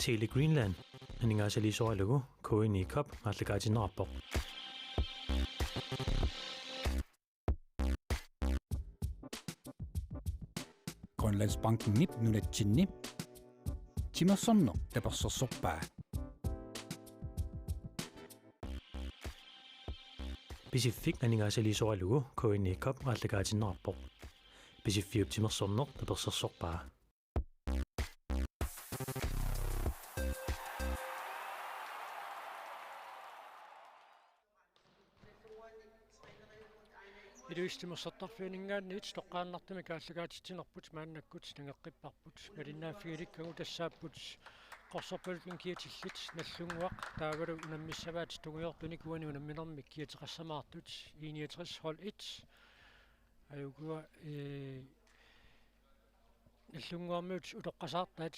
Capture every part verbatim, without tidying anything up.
Tele Greenland aningaasaliisoralugu K N I Cup aallakaatinneqarpoq. Grønlandsbankenip nunatsinni timersorneq tapersersorpaa. Pisiffik aningaasaliisoralugu K N I Cup aallakaatinneqarpoq. Pisiffiup timersorneq tapersersorpaa. Ilulissat Timersortarfianinngaanniit toqqaannartumik aallakaatitsinerput maannakkut nangeqqipparput. Malinnaaffigilikkagut tassaapput qorsorpaluttunik kiatillit Nagdlunguaq taavalu unammissavaat tungujortunik uani unamminermi kiateqassamaartut, I niogtres hold et. Ajukua, ee, Nagdlunguarmiut utoqqasaartaat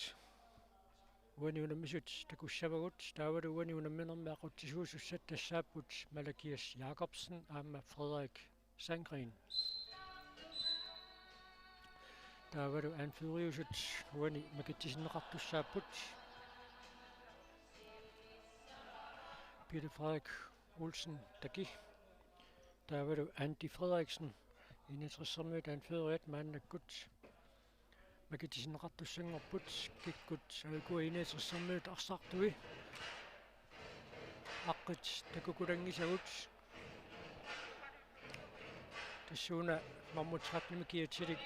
uani unammisut takussavagut, taavalu uani unamminermi aqutsisuusussat tassaapput Malakias Jakobsen aamma Frederik Sandgreen. Taavalu anføreriusut uani makitsisinneqartussaapput Peter Frederik Olsen Taki. Taavalu Andy Frederiksen, I niogtressermiut anføreriat maannakkut makitsisinneqartussanngorput, kikkut ajukua I niogtressermiut arsartui aqqit takukulanngisagut. Tassuuna mammut tretten kiatilik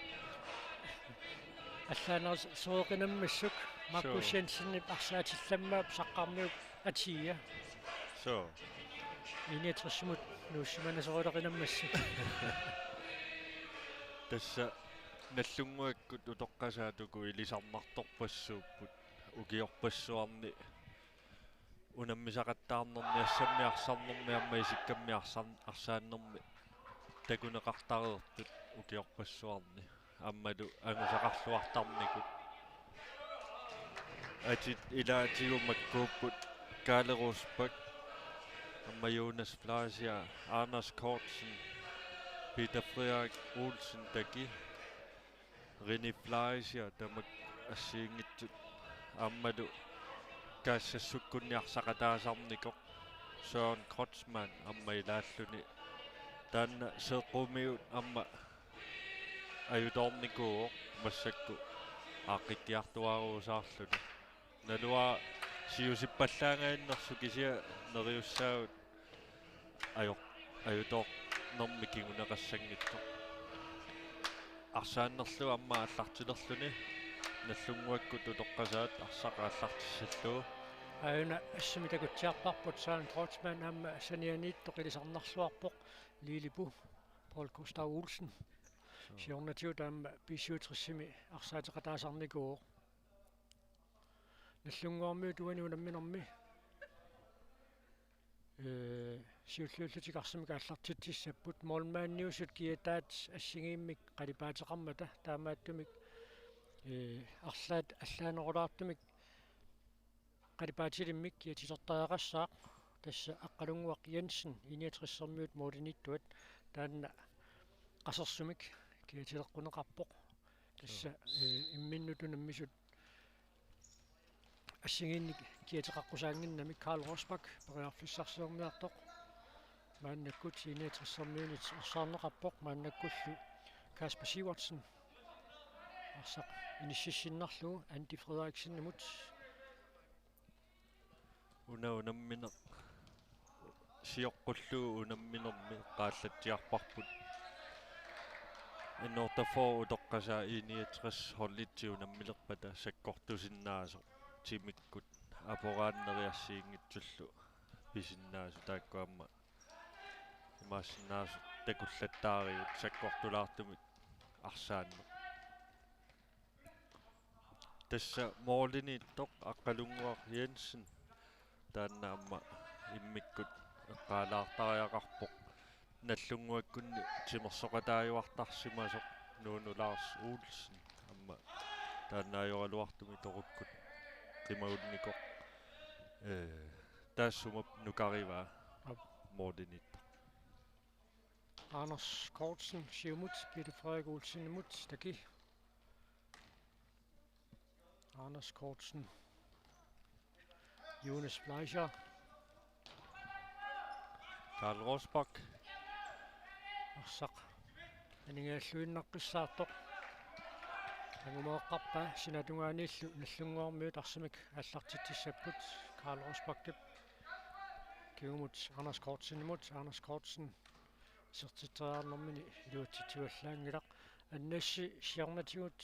allaanerusooqinammassuk, Markus Suu. Jensenip arsaatillammaap saqqarmiup atia. Suu. I niogtressimut nuussimanasoruleqinammassuk. Tassa Nagdlunguakkut utoqqasaat uku ilisarnartorpassuupput ukiorpassuarni unammisaqattaarnermi, assammi arsarnermi aamma isikkammi arsar-, arsaannermi takuneqartareertut ukiorpassuarni. Aammalu angusaqarluartarnikut. Atit ilaatigut makkuupput Kalle Rosbach, aamma Jonas Fleischer, Anders Kortsen, Peter Frederik Olsen Taki, René Fleischer tamakku assigiinngitsut aammalu kaassassukkunni arsaqataasarnikoq Søren Kreutzmann aamma ilaalluni. Taanna seeqqumigut aamma ajutoornikuuvoq massakkut aaqqikkiartuaaruusaarluni. Naluara siusippallaangajannersoq kisianni neriussaagut ajo-, ajutoornermi kinguneqassanngitsoq. Arsaannerlu aamma aallartilerluni Nagdlunguakkut utoqqasaat arsaq aallartissallugu. Aajuna assimi takutsiarparput Søren Kreutzmann aamma sanianiittoq ilisarnarluarpoq, Lilipu Paul Gustav Olsen. Suu. Siornatigut aamma B syvogtresimi arsaateqataasarnikuuvoq. Nagdlunguarmiut uani unamminermi, ee, siulliullutik arsamik aallartitsissapput, målmandiusut kiataat assigiimmik qalipaateqarmata, taamaattumik, ee, arlaat allaanerulaartumik qalipaatilimmik kiatilertariaqassaaq. Tassa Aqqalunnguaq Jensen, I niogtressermiut målimiittuat, taanna qasersumik kiatileqquneqarpoq. Tassa, ee, imminnut unammisut assigiinnik kiateqaqqusaannginnami. Karl Rosbach periarfissarsiorniartoq. Maannakkut I niogtressermiunit orsaarneqarpoq, maannakkullu Kasper Sivertsen arsaq inississinnarlugu Andy Frederiksenimut. Una unammineq sioqqullugu unamminermi eqqaallatsiarparput. N otteogfyrre utoqqasaat I niogtres hold et unammilerpata sakkortusinnaasoq timikkut aporaanneri assigiinngitsullu pisinnaasut, taakku aamma imaassinnaasut takullattaarigut sakkortulaartumik arsaanneq. Tassa målimiittoq Aqqalunnguaq Jensen, taanna aamma immikkut eqqaalaartariaqarpoq Nagdlunguakkunni timersoqataajuartarsimasoq Nuunu Lars Olsen, aamma taanna ajoraluartumik toqukkut qimagunnikoq, ee, taassuma nukarivaa. Aap. Målimiittoq. Anders Kortsen, Siumut, Peter Frederik Olsenimut, Taki. Anders Kortsen. Jonas Fleischer. Karl Rosbach. Arsaq aningaalluinnaqqissaartoq. Angumeeqqarpaa sinatungaaniillu Nagdlunguarmiut arsamik aallartitsissapput Karl Rosbachip. Kingumut Anders Kortsenimut, Anders Kortsen isertitseriarnermini iluatsitsivallaanngilaq. Annassi siornatigut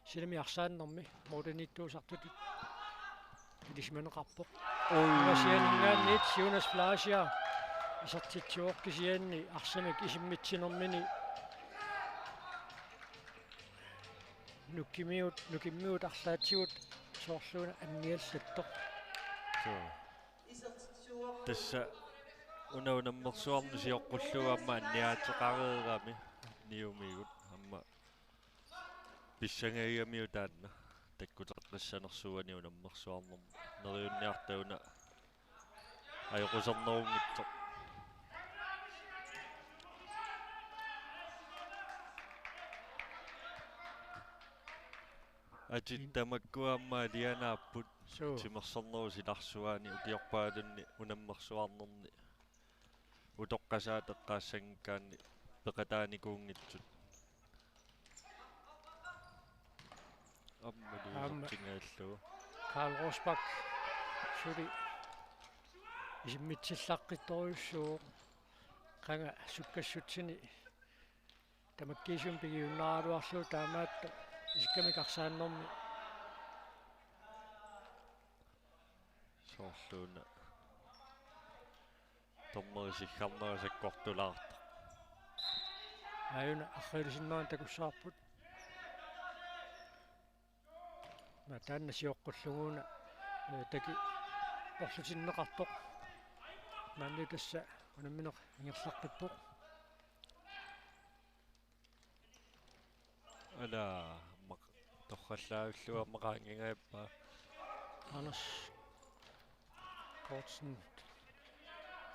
silami arsaannermi mooriniittuusartutut ilisimaneqarpoq. Oi. Kisianni Jonas Fleischer isertitsivoq kisianni arsamik isimmitsinermini nukimmiut, nukimmiut arlaatigut soorluuna anniallattoq. Suu. Tassa una unammersuarneq sioqqullugu aamma anniaateqareerami niumigut aamma pissangagamiuk taanna takkuteqqissanersuani unammersuarnermi neriunniarta una ajoqusernerunngitsoq. Atit tamakkua aamma alianaapput. Suu. Timersornerup silarsuani ukiorpaalunni unammersuarnerni utoqqasaat eqqaassanngikkaanni peqataanikuunngitsut. Aamma Aamma. Luusertingaallugu. Karl Rosbach suli isimmitsillaqqittorujussuuvoq. Qanga sukkassutsini tamakkiisumik pigiunnaaraluarlugu taamaattoq isikkamik arsaannermi. Soorluuna. Dommeri siggarnera sakkortulaartoq. Aajuna arriilisinnera takussavarput. Naa taanna sioqqullugu una, eh, taki porlutinneqartoq. Maanna tassa unammineq ingerlaqqippoq. Ala, maq-, torrallaallugu aamma qaangigaappa. Anders Kortsen.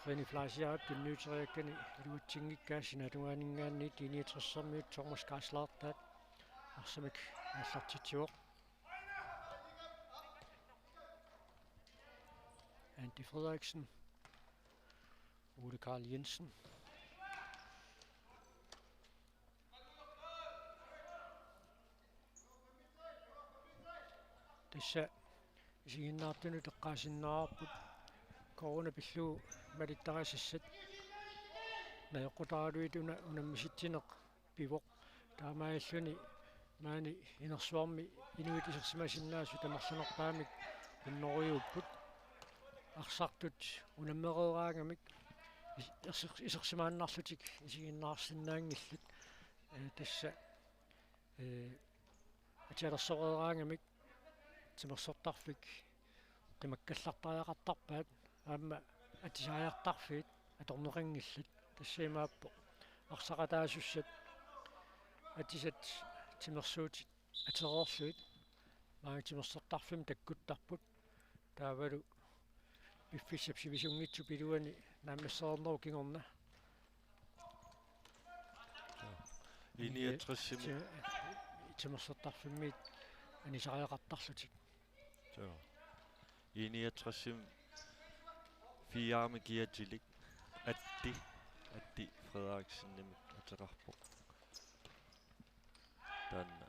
René Fleischer tunniuteriakkani iluatsinngikkaa sinatungaaninngaanniit I niogtressermiut Thomas Geisler-taat arsamik aallartitsivoq. Andy Frederiksen. Ole Karl Jensen. Tassa isiginnaartunut eqqaasinnaavarput corona pillugu malittarisassat. Najoqqutaraluit una unammisitsineq pivoq. Taamaalilluni maani inersuarmi inuit isersimasinnaasut amerlanerpaamik hunnorujuupput. Arsartut unammereeraangamik is-, iser-, isersimaannarlutik isiginnaarsinnaanngillat. Ee, tassa, ee, atisalersoreeraangamik timersortarfik qimakkallartariaqartarpaat aamma atisaajartarfiit atorneqanngillat. Tassa imaappoq arsaqataasussat atisat timersuutit atereerlugit maani timersortarfimmi takkuttarput. Taavalu piffissap sivisunngitsup iluani naammassereernerup kingorna. I niogtresimi. Ti-, timersortarfimmiit anisariaqartarlutik. Suu. I niogtresimi firemi kiatilik Atti, Atti Frederiksenimik ateqarpoq. Taanna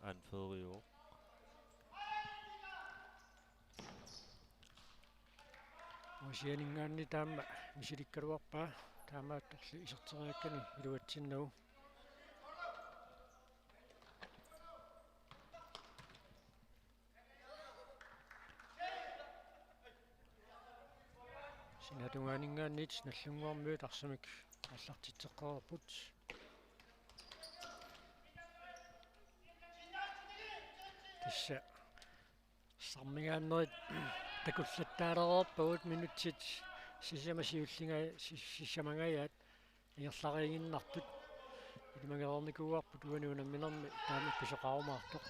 anføriuvoq. Aasianninngaanniit taama misilikkaluarpaa, taamaattorli iserteriakkani iluatsinnagu. Sinatungaaninngaanniit Nagdlunguarmiut arsamik aallartitseqqaarput. Tassa sammigaannerit takullattaalereerpagut minutsit sisamat siullinga-, si-, sisamangajaat ingerlariiginnartut. Ilimagereernikuuarput uani unamminermi taama pisoqarumaartoq.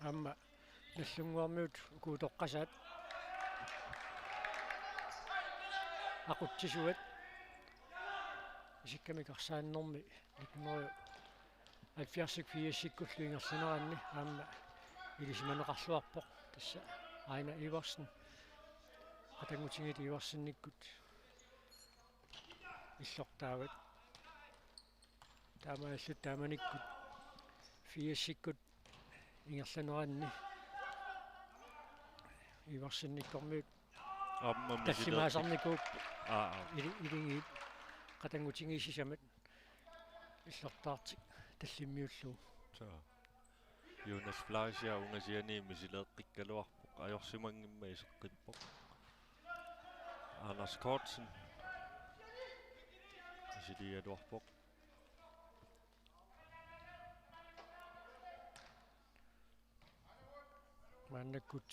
Aamma Nagdlunguarmiut uku utoqqasaat aqutsisuat isikkamik arsaannermi nitten hundrede og halvfjerds firsikkullu ingerlaneranni aamma ilisimaneqarluarpoq. Tassa Aina Iversen, qatanngutigiit Iversenikkut illortaavat. Taamaalillutik taamanikkut firsikkut ingerlaneranni Iversenikkormiut aamma misileeqqik- tallimaasarnikuupput. Aa, aa. Ili-, iligiit qatanngutigiit sisamat illortaartik tallimmiullugu. Soo. Jonas Fleischer ungasiani misileeqqikkaluarpoq, ajorsimanngimmat iseqqippoq. Anders Kortsen misiliigaluarpoq. Maannakkut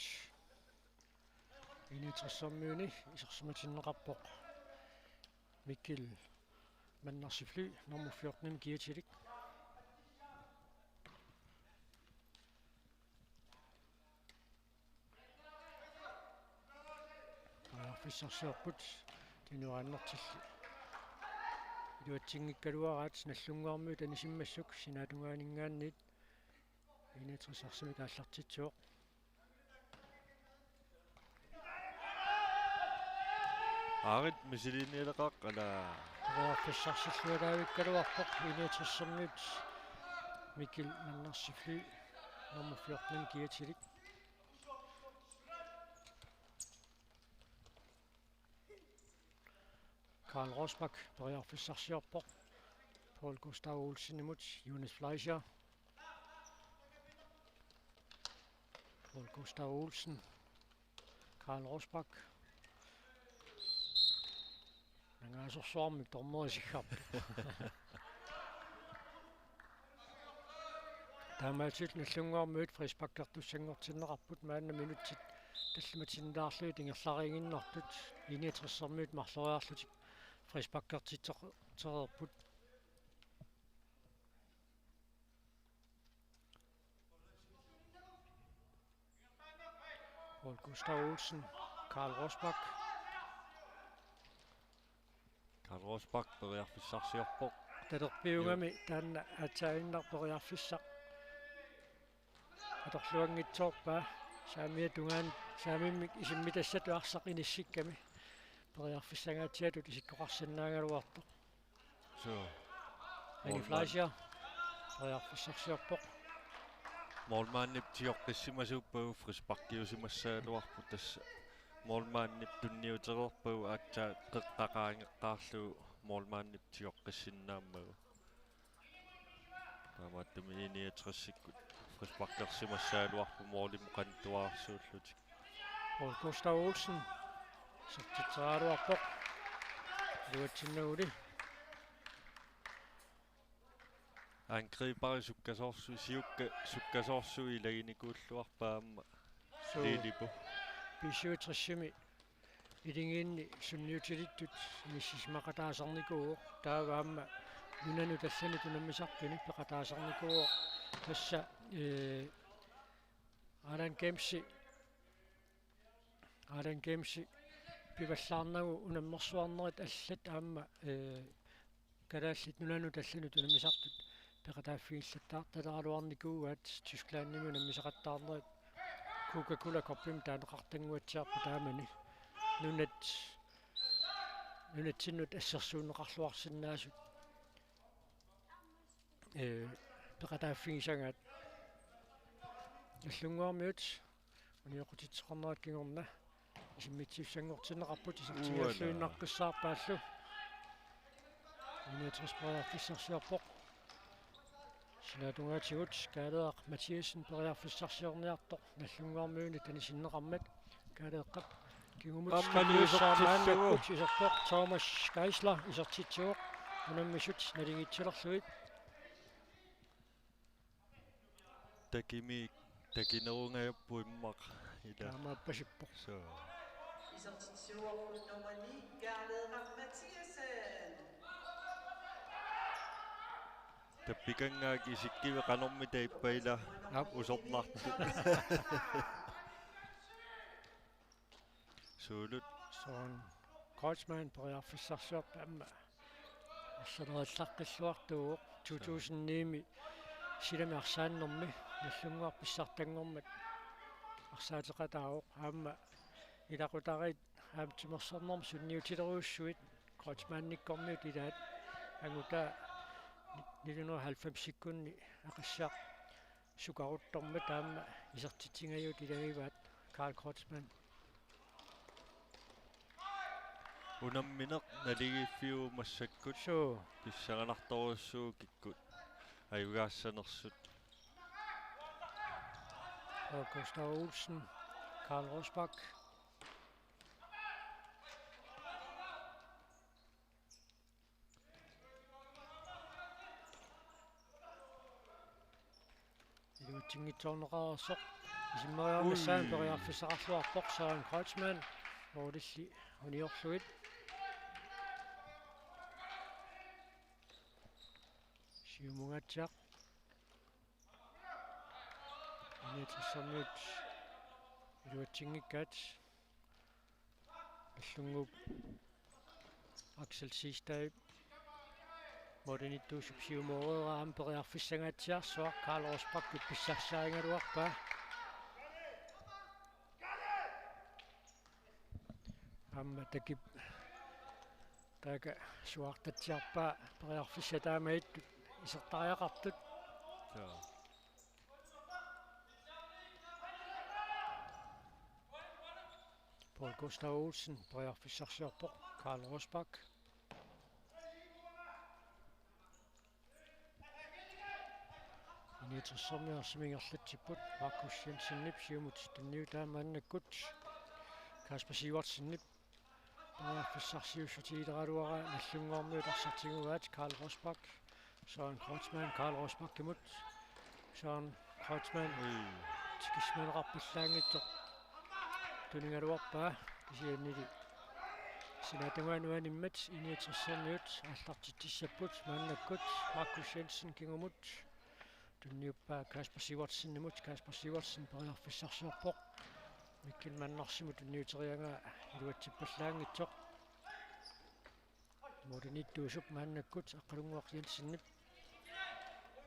I niogtressermiuni isersimatinneqarpoq Mikkel Mannersi Fly, nummer fjorten, kiatilik. Periarfissarsiorput, Tinu Andersen. Iluatsinngikkaluaraat Nagdlunguarmiut anisimmassuk sinaatungaaninngaanniit. I niogtres arsamik aallartitsivoq. Aarit misiliinialeqaaq, ala. Periarfissarsilluaraavikkaluarpoq I niogtressermiut Mikkel Mannersi Fly, nummer fjorten, kiatilik. Karl Rosbach periarfissarsiorpoq Paul Gustav Olsenimut. Jonas Fleischer. Paul Gustav Olsen. Karl Rosbach. Nangaasorsuarmik dommeri siggarpoq. Taamaalillutik Nagdlunguarmiut frisparkertussanngortinneqarput, maanna minutsit tallimatinnilaarlugit ingerlariiginnartut, I niogtressermiut marloriarlutik frisparkertitseqarput. Paul Gustav Olsen, Karl Rosbach. Karl Rosbach periarfissarsiorpoq. Talerpiugami taanna aatsaaginnaq periarfissaq atorluanngitsoorpaa. Saamiata tungaanut, saamimmik isimmitassatut arsaq inissikkami periarfissangaatsiatut isikkoqarsinnaagaluartoq. Soo. René Fleischer periarfissarsiorpoq. Målmandip tioqqissimasuuppagu frisparkiusimassagaluarpoq, tassa målmandip tunniutereerpagu aatsaat qeqqa qaangeqqaarlugu målmandip tioqqissinnaammagu. Taamaattumik I niogtresikkut frisparkersimassagaluarput målimut qanittuararsuullutik. Paul Gustav Olsen isertitseraluarpoq. Iluatsinnaguli. Angriberi sukkasoorsu-, siukka-, sukkasoorsuit ilaginikuulluarpaat aamma. Suu. Lilipu. B syvogtresimi iligiinni sunniutilittut inissisimaqataasarnikuuvoq, taava aamma nunanut allanut unammisartuni peqataasarnikuuvoq. Tassa, ee, Allan Gemsi, Allan Gemsi pivallaarnagu unammersuarnerit allat aamma, ee, Kalaallit Nunanut allanut unammisartut peqataaffigillattaartaleraluarnikuugaat, Tysklandimi unammisaqattaarnerit Coca-Cola Cupimi taaneqartannguatsiarput taamani. Nunat, nunatsinnut assersuunneqarluarsinnaasut, ee, peqataaffigisagaat. Nagdlunguarmiut unioqqutitseqarnerat kingorna isimmitsisussanngortinneqarput, isertigigalluinnaqqissaarpaallu. Uala. I niogtres periarfissarsiorpoq. Sinaatungaatigut Kaaleeraq Mathiassen periarfissarsiorniartoq Nagdlunguarmiunit anisinneqarmat. Kaaleeqqap kingumut aamma isertitsuuvoq. Maannakkut iserpoq Thomas Geisler, isertitsivoq unammisut naligiitsilerlugit. Takimi, takinerungajappoq immaqa. Ila. Taamaappasippoq. Soo. Isertitsivoq nummer ni, Kaaleeqqap Mathiassen. Tappikanngaakka isikkivi qanormita ippa ila. Aap. Usornartut. Suulut. Søren Kreutzmann periarfissarsiorpoq aamma. Arsalerillaqqilluartuuvoq to tusind ni-mi silami arsaannermi. Nagdlunguaq pissartanngormat arsaateqataavoq, aamma ilaqutariit aamma timersornermut sunniutilerujussuit Kreutzmannikkormiut ilaat angutaa nitten hundrede og halvfemsikkunni Aqissiaq sukaruttormat aamma isertitsigajuit ilagivaat Karl Kreutzmann. Unammineq naligiiffiuvoq massakkut. Suu. Pissanganartorujussuuvoq kikkut ajugaassanersut. Og Gustav Olsen, Karl Rosbach. Iluatsinngitsoorneqareersoq. Isimmeriarnissaanut Ui. Periarfissaqarluarpoq Søren Kreutzmann. Målilli uniorlugit. Siumungaatsiaq. N-69-ermiut iluatsinngikkaat. Nagdlunguup Aksel Siegstad målinittuusup siumooreeraangat periarfissanngaatsiarsuaq, Karl Rosbach pissarsiarigaluarpaa. Aamma takip taakku suaartatsiarpaa periarfissat taamaattut isertariaqartut. Joo. Paul Gustav Olsen periarfissarsiorpoq, Karl Rosbach. N-69-ermiut arsamik ingerlatsipput, Markus Jensenip siumut tunniutaa maannakkut. Kasper Sivertsenip periarfissarsiussutigilerlugu Nagdlunguarmiut arsaq tiguaat, Karl Rosbach, Søren Kreutzmann, Karl Rosbachimut, Søren Kreutzmann. Ui. Tikismaneqarpallaanngitsoq tunigaluarpaa, kisiannili sinaata tungaanut animmat N-69-ermiut aallartitsissapput maannakkut. Markus Jensen kingumut tunniuppaa Kasper Sivertsenimut, Kasper Sivertsen periarfissarsiorpoq. Mikkel Mannarsimut tunniuteriaraa iluatsippallaanngitsoq. Målinittuusup maannakkut Aqqalunnguaq Jensenip.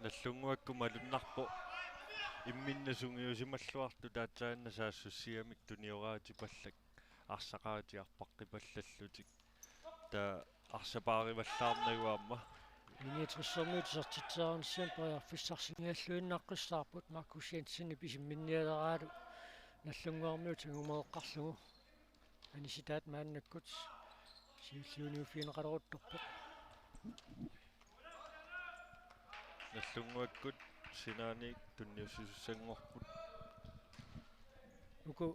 Nagdlunguakkut malunnarpoq imminnut sungiusimalluartut aatsaannaq saassussiamik tunioraatipallak arsaqaatit arpaqqipallallutik. Taava arsapaarivallaarnagu aamma. N-69-ermiut isertitserinissaannut periarfissarsiorluinnaqqissaarput, Markus Jensenip isimminnialeraalu Nagdlunguarmiut angumeeqqarlugu. Anisitaat maannakkut siulliuniuffigineqaleruttorpoq. Nagdlunguakkut sinaaniit tunniussusussanngorput. Uku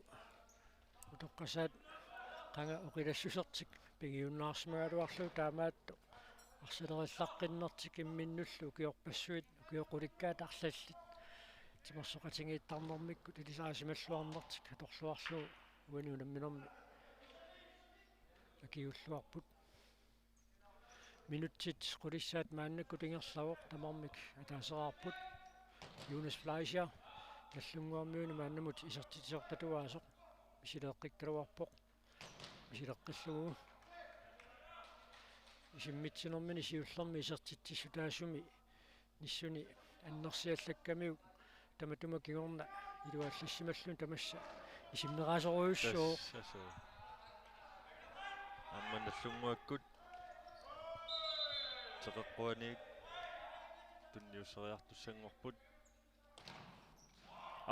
utoqqasaat qanga oqilassusertik pigiunnaarsimagaluarlugu taamaattoq arsalerillaqqinnertik imminnullu ukiorpassuit, ukiut qulikkaat arlallit timersoqatigiittarnermikkut ilisarisimalluarnertik atorluarlugu uani unamminermi akiuulluarput. Minutsit qulissaat maannakkut ingerlavoq, tamarmik ataaseraarput. Jonas Fleischer Nagdlunguarmiunit maannamut isertitsisortatuaasoq misileeqqikkaluarpoq. Misileqqillugu isimmitsinermini siullermi isertitsissutaasumi nissuni annersiallakkamiuk tamatuma kingorna iluallassimalluni tamassa isimmerasorujussuuvoq. Tassa suu. Aamma Nagdlunguakkut teqeqquaniit tunniusseriartussanngorput.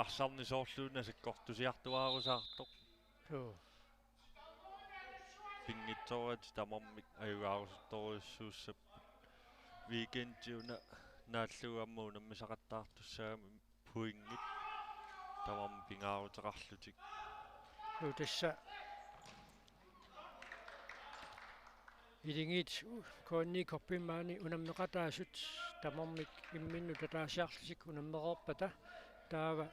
Arsarneq soorluuna sakkortusiartuaarusaartoq. Suu. Pinngitsooratik tamarmik ajugaarusuttorujussuussapput. Weekendi una naallugu aamma unammisaqattaartussaagami pointit tamarmik pingaaruteqarlutik. Suu, tassa Akuleriit K N I Cupimi maani unammeqataasut tamarmik imminnut ataasiarlutik unammereerpata taava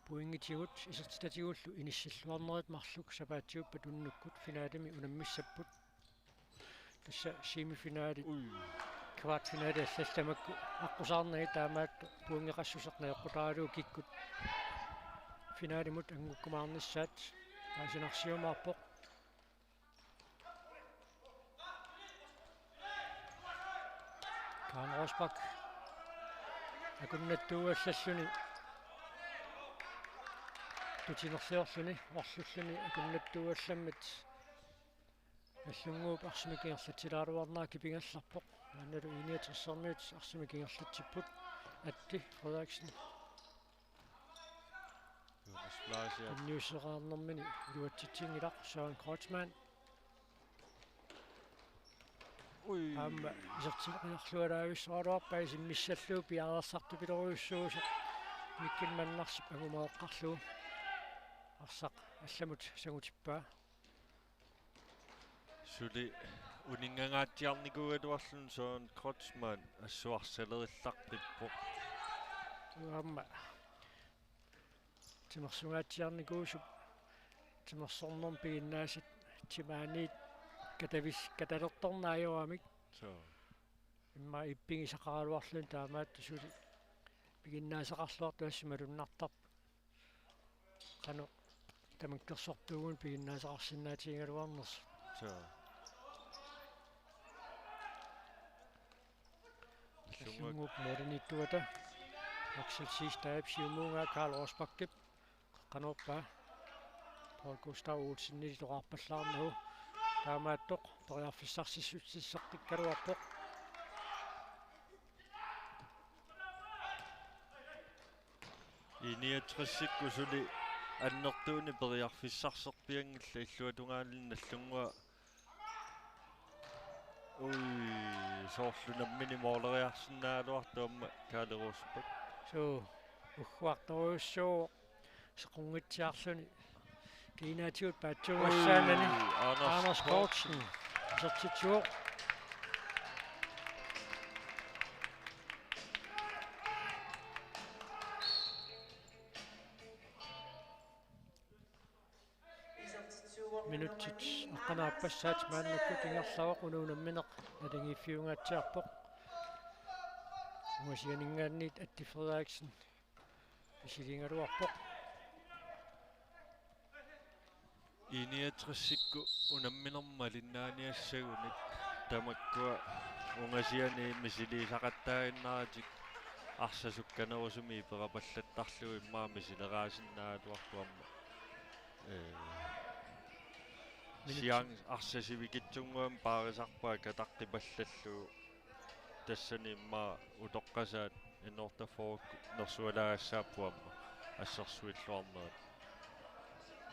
pointitigut isertitatigullu inissilluarnerit marluk sapaatiuppat unnukkut finalemi unammissapput. Tassa semifinalit, ui, kvartfinalit allallu tamakku aqqusaarnagit, taamaattoq pointeqassuseq najoqqutaralugu kikkut finalimut angukkumaarnissaat paasinarsiumaarpoq. Karen Rosbach akunnattuuallalluni Tutinerliorluni orlulluni akunnattuugallarmat Nagdlunguup arsamik ingerlatsilaaruarnera kipigallarpoq. Maannalu I niogtressermiut arsamik ingerlatsipput. Atti Frederiksen. Jonas Fleischer. Tunniusseqarnermini iluatsitsinngilaq Søren Kreutzmann. Ui. Aamma isertitseriarluarpaa isimmissallugu piareersartupilorujussuusoq. Mikkel Mannarsip angumeqqarlugu. Arsaq allamut sangutippaa. Suli uninngangaatsiarnikuugaluarluni Søren Kreutzmann assut arsalerillartippoq. Aamma timersungaatsiarnikuusup timersornermi piginnaasat timaaniit katavis-, katalertornaajuramik. Suu. Immaqa ippigisaqaraluarluni taamaattut suli piginnaasaqarluartut assut malunnartarput. Qanoq tamakkersortuugunik piginnaasaqarsinnaatigigaluarnersut. Suu. Nagdlunguup målimiittuata Aksel Siegstadip siumuungaa Karl Rosbachip qeqqanoorpaa Paul Gustav Olsenip illoqarpallaarnagu. Taamaattoq periarfissarsissutissartikkaluarpoq. I niogtresikkut suli annertuunik periarfissarserpianngillat illuatungaani Nagdlunguaq. Ui, soorlu nammineq måleriarsinnaagaluartoq aamma Kaali Rosbach. Suu, ugguartorujussuuvoq sequnngitsuarluni. Kiinaatigut paatsuugassaanani. Ui, Anders Anders Poulsen. Poulsen. Isertitsivoq. Minutsit aqqanaappassaat maannakkut ingerlavoq, una unammineq naligiiffiungaatsiarpoq. Ungasianinngaanniit Atti Frederiksen misiligaluarpoq. I niogtresikkut unamminermi malinnaaniassagunik tamakkua ungasiani misiliisaqattaaginnaratik arsaq sukkanerusumik iperapallattarlugu immaqa misileraasinnaaluarpoq aamma. Ee, Minutsi- siang arsaq sivikitsunnguamik paarisarpaat kataqqipallallugu. Tassani immaqa utoqqasaat N otteogfyrre nersualaassaapput aamma assersuilluarnerat.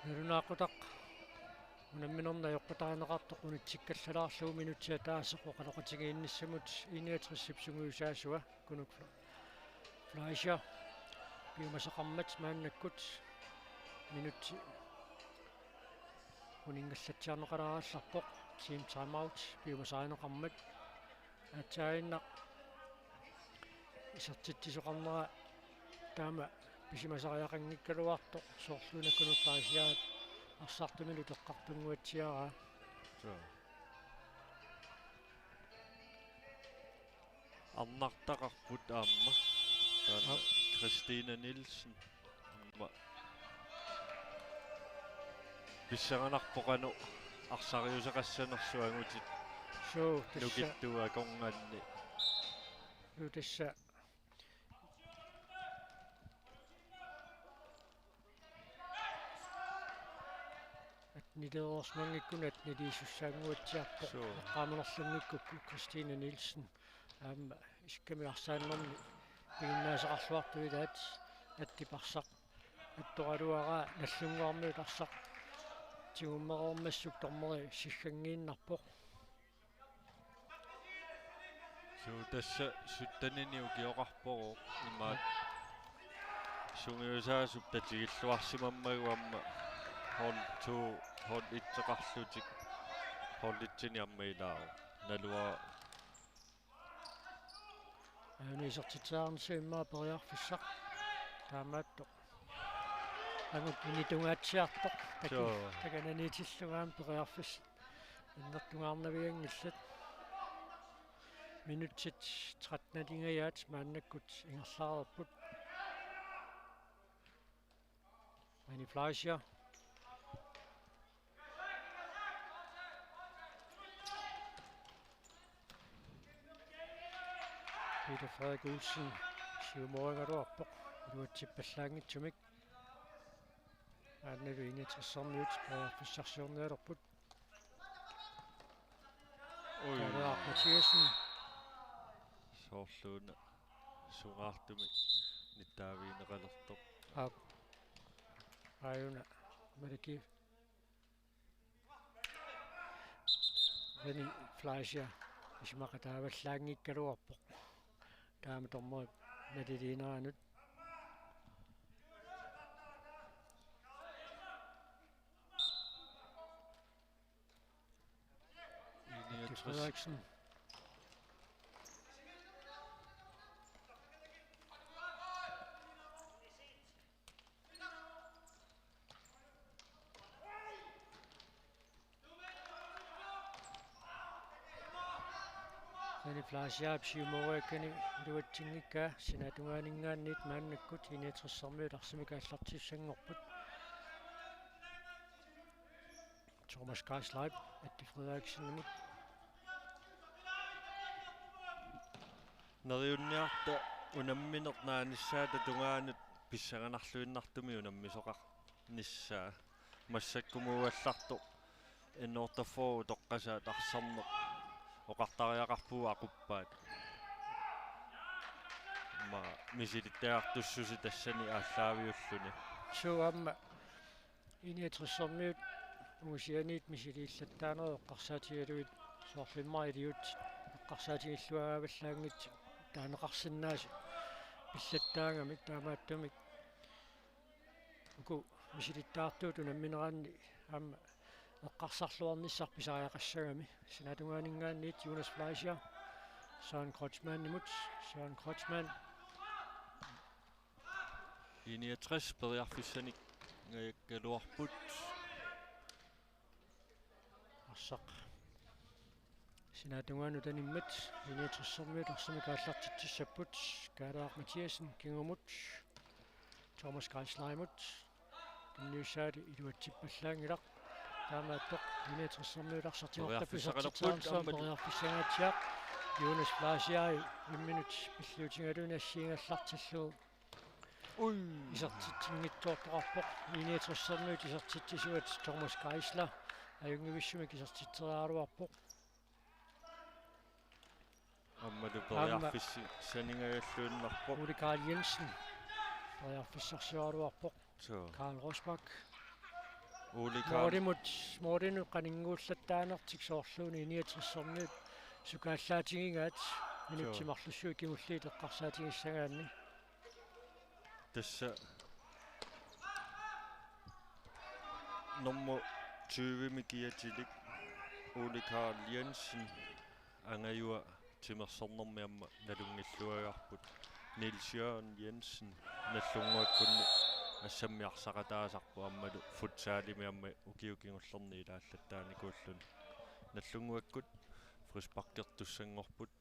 Nalunaaqutaq unamminermi ajoqutarineqartoq unitsikkallalaarlugu minutsit ataaseq oqaloqatigiinnissamut I niogtresip sungiusaasua Kunuk Fle-, Fleischer piumasaqarmat maannakkut minutsi uninngallatsiarneqalaarallarpoq, team timeout piumasarineqarmat. Aatsaannaq isertitsisoqarnera taama pisimasariaqanngikkaluartoq soorlu una Kunuk Fleischerip arsartumilu uteqqartunnguatsiaraa. Suu. Arnartaqarput aamma. Taanna Aap. Christine Nielsen. Aamma. Pissanganarpoq qanoq arsariuseqassanersoq angutit. Suu, tassa. Nukittuup akornanni. Suu, tassa. Atniliorsimanngikkunik atniliisussaannguatsiarpoq. Suu. Eqqaamanerlunngikkukku Christine Nielsen. Aamma isikkamik arsaannermi piginnaasaqarluartoq ilaat Attip arsaq attoraluaraa Nagdlunguarmiut arsaq tigummereermassuk dommeri sigganngiinnarpoq. Suu, tassa syttenini ukioqarpoq imaat sungiusaasup tatigilluarsimammagu aamma hold to, hold et-eqarlutik hold et-inik aamma ilaavoq. Naluara. Aani isertitseriarnissaq immaqa periarfissaq. Taamaattoq. Angut initungaatsiartoq. Taki-, Suu. Takananiitillugu aamma periarfissaq. Annertungaarnavianngillat. Minutsit tretten-ilingajaat maannakkut ingerlareerput. René Fleischer. Peter Frederik Olsen siumorigaluarpoq iluatsippallaanngitsumik. Maannalu I-niogtressermiut periarfissarsiornialerput. Ui. Kaaleaq Mathiassen. Soorluuna sungaartumik nittaavigineqalertoq. Aap. Aajuna Maliki. René Fleischer isumaqataavallaanngikkaluarpoq. Taama dommeri naliliineranut. I-niogtres. Frederiksen. René Fleischerip siumoriakkani iluatsinngikkaa sinaatungaaninngaanniit maannakkut I-niogtressermiut arsamik aallartissanngorput. Thomas Geisleip Atti Frederiksenimut. Neriunniarta unammineq naanissaata tungaanut pissanganarluinnartumik unammisoqarnissaa. Massakkumuugallartoq N otteogfyrre utoqqasaat arsarneq oqartariaqarpugut aquppaat. Aamma misilittagartussuseq tassani aallaaviulluni. Suu, aamma I-niogtressermiut ungusianiit misiliillattaanerat eqqarsaatigalugit soorlu immaqa iliuutsit eqqarsaatigilluagaavallaanngitsut taaneqarsinnaasut pillattaagami, taamaattumik uku misilittagartuut unammineranni aamma eqqarsarluarnissaq pisariaqassagami. Sinaatungaaninngaanniit Jonas Fleischer Søren Kreutzmannimut. Søren Kreutzmann. I-niogtres periarfissaningajakkaluarput. Arsaq sinaatungaanut animmat I-niogtressermiut arsamik aallartitsissapput. Kaaleaq Mathiassen kingumut Thomas Geisleimut. Tunniussaali iluatsippallaanngilaq. Taamaattoq I-niogtressermiut arsaq tigoortapput Periarfissaqalerput isertitseriarnersoq aammalu. Periarfissanngaatsiaq. Jonas Fleischer imminut pilluutigaluni assigiinngillartillugu Ui. Isertitsinngitsoortoqarpoq I-niogtressermiut isertitsisuat Thomas Geisler. Ajunngivissumik isertitseriaraluarpoq. Aammalu periarfissaningajalluinnarpoq. Ole Karl Jensen. Periarfissarsioraluarpoq. Suu. Karl Rosbach. Ole Karl. Moolimut, moolinut qaninnguullattaanertik soorluuna I-niogtressermiut sukaallaatigigaat minutsit Suu. Marlussuit kingulliit eqqarsaatigissagaanni. Tassa nummer tyve-mi kiatilik Ole Karl Jensen angajua timersornermi aamma nalunngilluagarput. Niels Jørgen Jensen Nagdlunguakkunni assammik arsaqataasarpoq aammalu futsalimi aamma ukiut kingullerni ilaallattaanikuulluni. Nagdlunguakkut frisparkertussanngorput.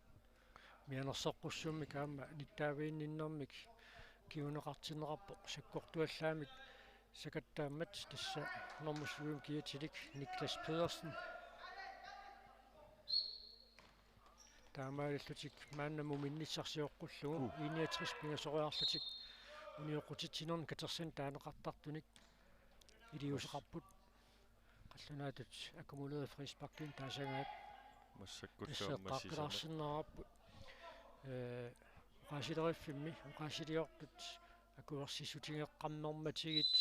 Mianersoqqussummik aamma nittaaviginninnermik kinguneqartinneqarpoq sakkortuallaamik sakattaammat, tassa nummer syv-mi kiatilik Niklas Pedersen. Taamaalillutik maanna muminnissaq sioqqullugu. Uh. I-niogtres pingasoriarlutik unioqqutitsinermi katersanik taaneqartartunik iliuuseqarput. Qallunaatut akkumulerede frisparkinik taasagaat. Massakkullu aamma sisamat. Eqqaaqqalaarsinnaavarput. Ee, oqaasileriffimmi, oqaasiliortut akuersissutigeqqammermatigit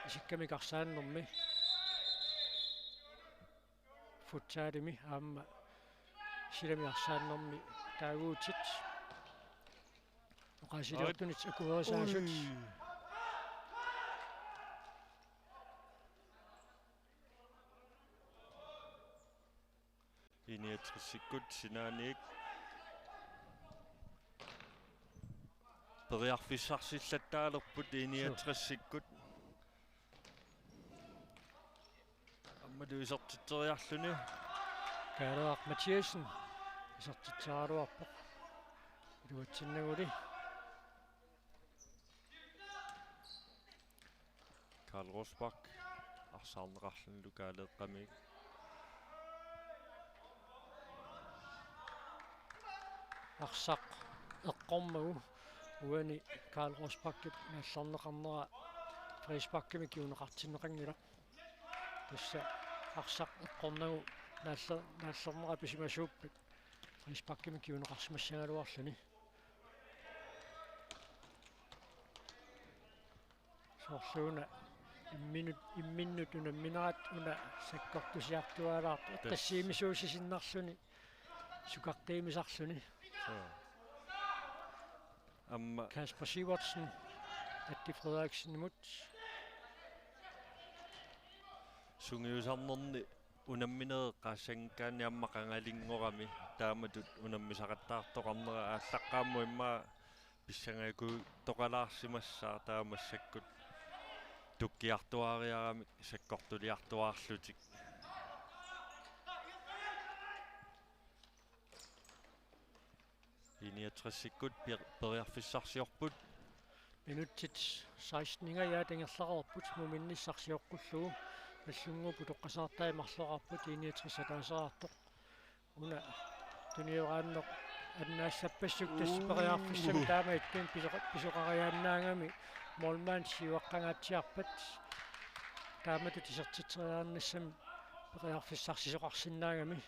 isikkamik arsaannermi. Futsalimi aamma silami arsaannermi taaguutit. Oqaasiliortunit akuerisaasut. Ui. I-niogtresikkut sinaaniit. Periarfissarsillattaalerput I-niogtresikkut. Aammalu isertitseriarluni. Kaaleaq Mathiassen isertitseriaraluarpoq. Iluatsinnaguli. Karl Rosbach arsaarneqarlunilu kaaleeqqamiuk. Arsaq eqqormagu uani Karl Rosbachip naallerneqarnera frisparkimik kinguneqartinneqanngilaq. Tassa arsaq eqqornagu naaller-, naallerneqarsimasuuppat frisparkimik kinguneqarsimassagaluarluni. Soorluuna imminnut, imminnut unamminerat una sakkortusiartuaalaartoq. Tassa. Eqqassiimisuussisinnarluni, sukartuumisarluni. Suu. Aamma Kasper Sivertsen, Atti Frederiksenimut. Sungiusarnerni unamminerit eqqaassanngikkaanni aamma qangalinngorami taamatut unammisaqattaartoqarnera aallaqqaammut immaqa pissangajakuuttoqalaarsimassaaq taava massakkut tukkiartuaariaramik sakkortuliartuaarlutik. I niogtresikkut per-, periarfissarsiorput. Minutsit seksteningajaat ingerlareerput muminnissaq sioqqullugu. Nagdlunguup utoqqasaartai marloraarput, I niogtres ataasiartoq. Una tunioraanneq annaassappassuk tassa. Uu. Periarfissamik taama ittunik pisoqa-, pisoqariaannaagami målmand siuaqqangaatsiarpat. Taamatut isertitseriarnissami periarfissarsisoqarsinnaagami.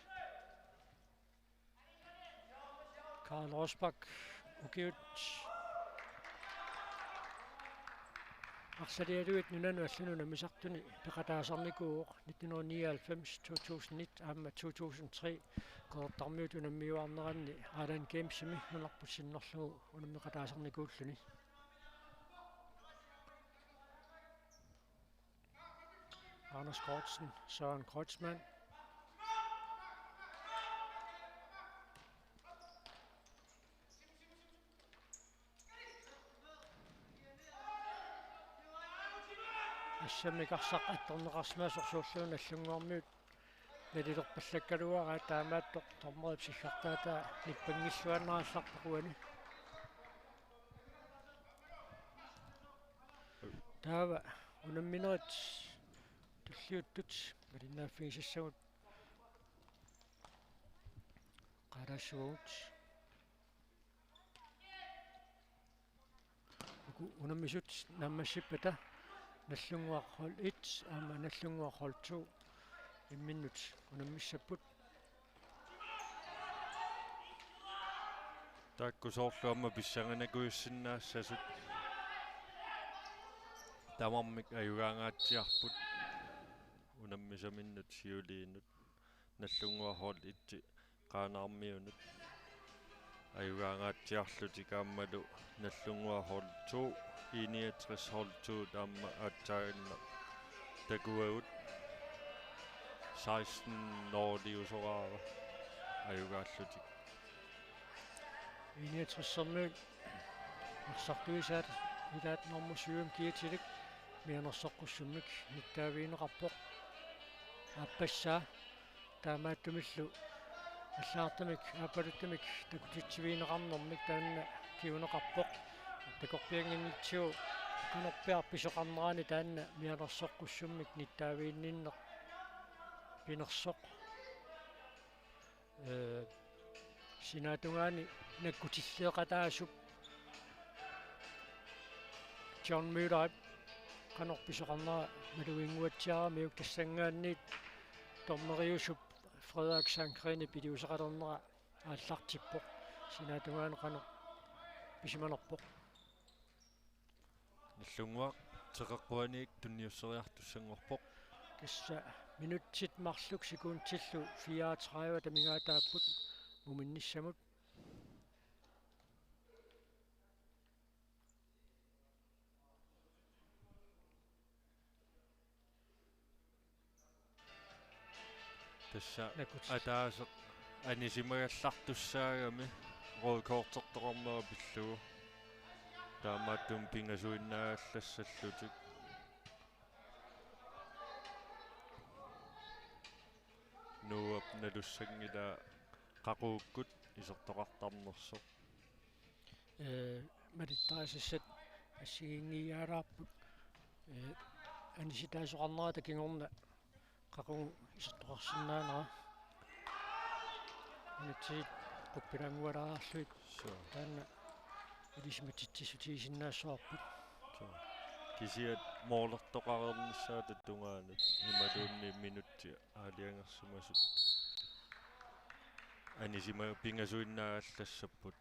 Karl Rosbach, ukiut arsalialuit nunanut allanut unammisartuni peqataasarnikuuvoq, nitten hundrede nioghalvfems, to tusind et aamma to tusind tre Qeqertarmiut unammiuarneranni Island Gamesimi nunarput sinnerlugu unammeqataasarnikuulluni. Anders Kortsen, Søren Kreutzmann. Assammik arsaq attorneqarsimasoq soorluuna Nagdlunguarmiut nalilerpallakkaluaraat, taamaattoq dommerip siggartaataa nippanngilluinnarallarpoq uani. Taava unamminerit tulliuttut malinnaaffigisassagut qaalaassuagut. Uku unammisut naammassippata Nagdlunguaq hold et aamma Nagdlunguaq hold to imminnut unammissapput. Taakku soorlu aamma pissanganakujussinnaasasut tamarmik ajugaangaatsiarput unammisaminnut siuliinut. Nagdlunguaq hold et Qaanaarmiunut ajugaangaatsiarlutik aammalu Nagdlunguaq hold to, I niogtres hold to aamma aatsaannguaq takuagut. Seksten nul-iusoraara ajugaallutik. I niogtres-ermiut arsartuisaat ilaat normu syvimi kiitilik mianersoqqussummik nittaavigineqarpoq. Aappassaa taamaattumillu allagartamik aappaluttumik takutitsivigineqarnermik taanna kinguneqarpoq. Takorpiannginnatsigu qanorpiaq pisoqarnerani taanna mianersoqqussummik nittaaviginninneq pinersoq. Ee, sinaatungaani nakkutilleeqataasup John Møllerip qanoq pisoqarnera maluginnguatsiaramiuk, tassanngaanniit dommeriusup Frederik Sandgreenip iliuuseqalernera aallartippoq. Sinaatungaani qanoq pisimanerpoq. Nagdlunguaq teqeqquaniit tunniusseriartussanngorpoq. Tassa minutsit marluk sekundillu fireogtredive amigaataapput muminnissamut. Tassa nakut ataaseq anisimagallartussaagami rødt kortertoqarnera pillugu. Taamaattumik pingasuinnaagallassallutik. Nuup nalussanngilaa qaqugukkut isertoqartarnersoq. Ee, malittarisassat assigiinngiiaalaarput, ee, anisitaasoqarnerata kingorna qaqugu isertoqarsinnaanera. Unitsit quppilaanngualaarlugit. Suu. Taanna ilisimatitsissutigisinnaassavarput. Suu. Kisianni målertoqareernissaata tungaanut imaluunniit minutsit aalajangersimasut anisima pingasuinnaagallassapput.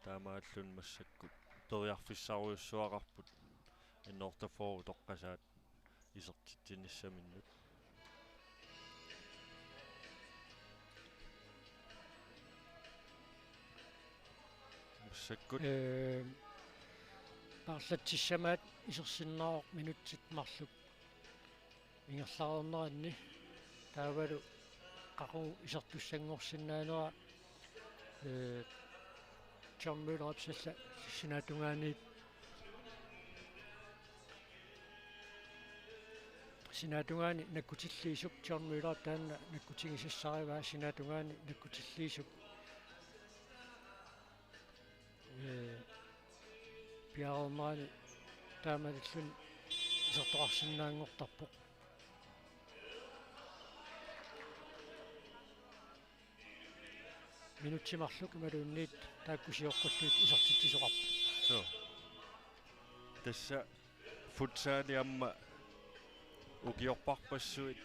Taamaalluni massakkut periarfissarujussuaqarput N otteogfyrre utoqqasaat isertitsinissaminnut. Massakkut. Ee, paarlatsissamaat isersinnaavoq minutsit marluk ingerlareerneranni, taavalu qaqugu isertussanngorsinnaanera, ee, John Møller ipsalla sinaatungaaniit. Sinaatungaani nakkutilliisup John Møller taanna nakkutigisassarivaa sinaatungaani nakkutilliisup, ee, piareernerani taamaalilluni isertoqarsinnaanngortarpoq. Minutsit marluk imaluunniit taakku sioqqullugit isertitsisoqarput. Suu. Tassa futsali aamma ukiorparpassuit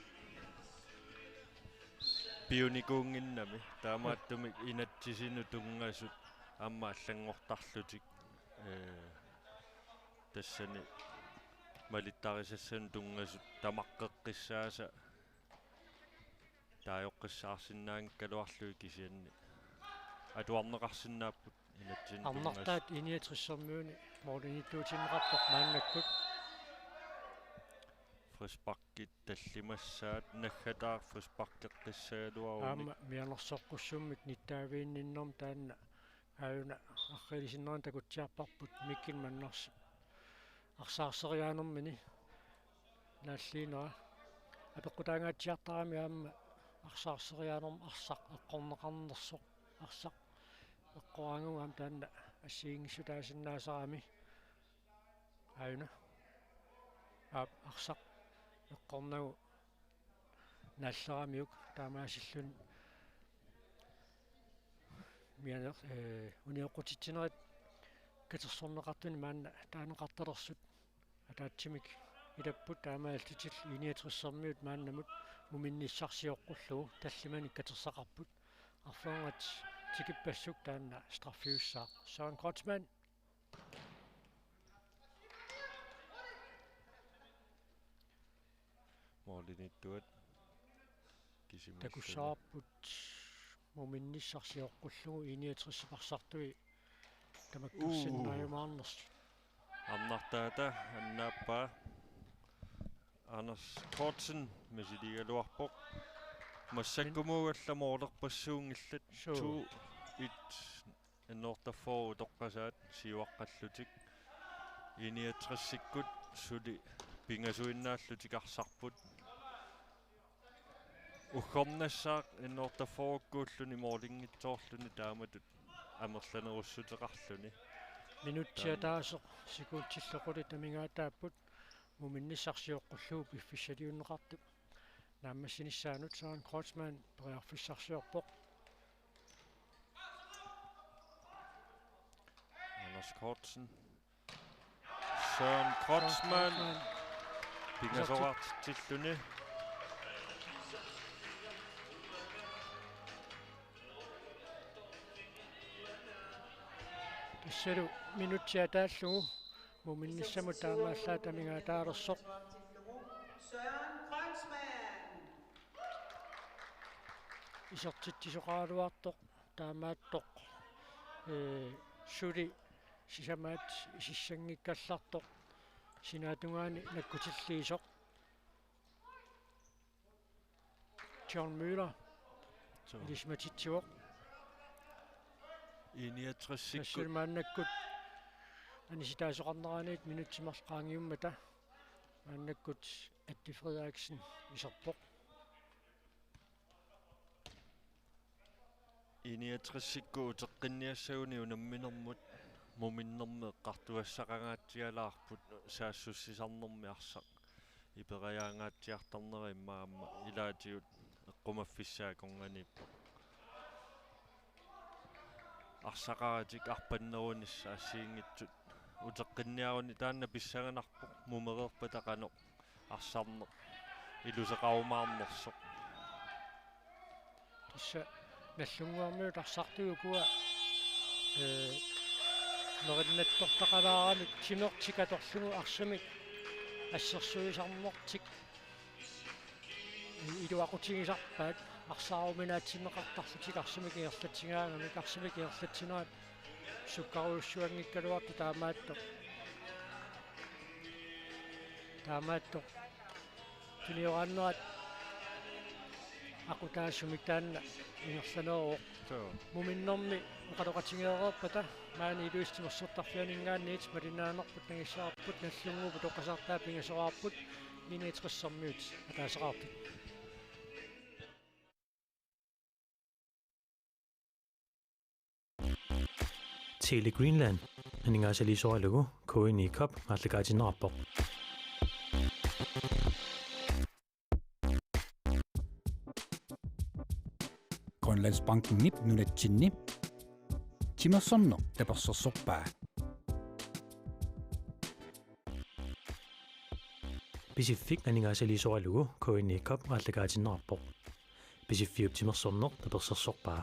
piunikuunnginnami. Taamaattumik inatsisinut tunngasut aamma allanngortarlutik, ee, tassani malittarisassanut tunngasut tamaqqeqqissaasa taajoqqissaarsinnaanngikkaluarlugit kisianni atuarneqarsinnaapput inatsisinut tunngasut. Arnartaat I niogtressermiuni målimiittuutinneqarpoq maannakkut. Frisparkit tallimassaat, naggataaq frisparkeqqissagaluarunik. Aamma mianersoqqussummik nittaaviginninnermi taanna aajuna arriilisinneranik takutsiarparput Mikkel Mannersip arsaarseriaanermini naalliinera. Apeqqutaangaatsiartarami aamma arsaarseriaanermi arsaq eqqorneqarnersoq, arsaq eqqoraangagu aamma taanna assigiinngissutaasinnaasarami. Aajuna. Aap, arsaq eqqornagu naalleramiuk taamaasilluni mianer-, ee, unioqqutitsinerit katersorneqartuni maanna taaneqartalersut ataatsimik ilapput, taamaalillutillu I niogtressermiut maannamut muminnissaq sioqqullugu tallimanik katersaqarput. Arfernat tikippassuk taanna straffiussaaq. Søren Kreutzmann. Målimiittuat kisimassalu takussavarput muminnissaq sioqqullugu I niogtresip arsartui tamakkersinnaajumaarnersut. Arnartaata annaappaa. Anders Kortsen misiligaluarpoq. Massakkumut alla målerpassuunngillat. Suu. To et N otteogfyrre utoqqasaat siuaqqallutik. I niogtresikkut suli pingasuinnaallutik arsarput. Uggornassaaq N otteogfyrrekkuulluni målinngitsoorluni taamatut amerlanerussuteqarluni. Minutsit taam- ataaseq sekundillu qulit amigaataapput muminnissaq sioqqullugu piffissaliunneqartup naammassinissaanut. Søren Kreutzmann periarfissarsiorpoq. Anders Kortsen. Søren Kreutzmann. Pingasoqartitsilluni. Tassalu minutsit ataallugu muminnissamut taamaallaat amigaataalersoq. Søren Kreutzmann. Isertitsisoqaraluartoq taamaattoq, ee, suli sisamaat isissanngikkallartoq sinaatungaani nakkutilliisoq. John Møller. Suu. Ilissimatitsivoq. I niogtresikkut. Tassalu maannakkut anisitaasoqarneraniit minutsit marluk qaangiummata maannakkut Atti Frederiksen iserpoq. I niogtresikkut uteqqinniassaguni unamminermut muminnermi eqqartugassaqangaatsialaarput saassussisarnermi arsaq iperajaangaatsiartarnera immaqa aamma ilaatigut eqqumaffissaa akornanniippoq. Arsaqaratik arpannerunissaq assigiinngitsut uteqqinniaruni taanna pissanganarpoq mumereerpata qanoq arsarneq iluseqarumaarnersoq. Tassa Nagdlunguarmiut arsartut ukua, ee, nerinnattortaqalaaramik timertik atorlugu arsamik assersuisarnertik iluaqutigisarpaat arsaaruminaatsinneqartarlutik arsamik ingerlatsigaangamik, arsamik ingerlatsinerat sukkarujussuanngikkaluartoq taamaattoq. Taamaattoq. Tunioraannerat aqutaasumik taanna ingerlaneruvoq. Suu. Muminnermi oqaloqatigeereerpata maani Ilulissat timersortarfianinngaanniit malinnaanerput nangissavarput Nagdlunguup utoqqasaartaa pingasoraarput I niogtressermiut ataaseqartut. Tele Greenland aningaasaliisoralugu K N I Cup aallakaatinneqarpoq. Grønlandsbankenip nunatsinni timersorneq tapersersorpaa. Pisiffik aningaasaliisoralugu K N I Cup aallakaatinneqarpoq. Pisiffiup timersorneq tapersersorpaa.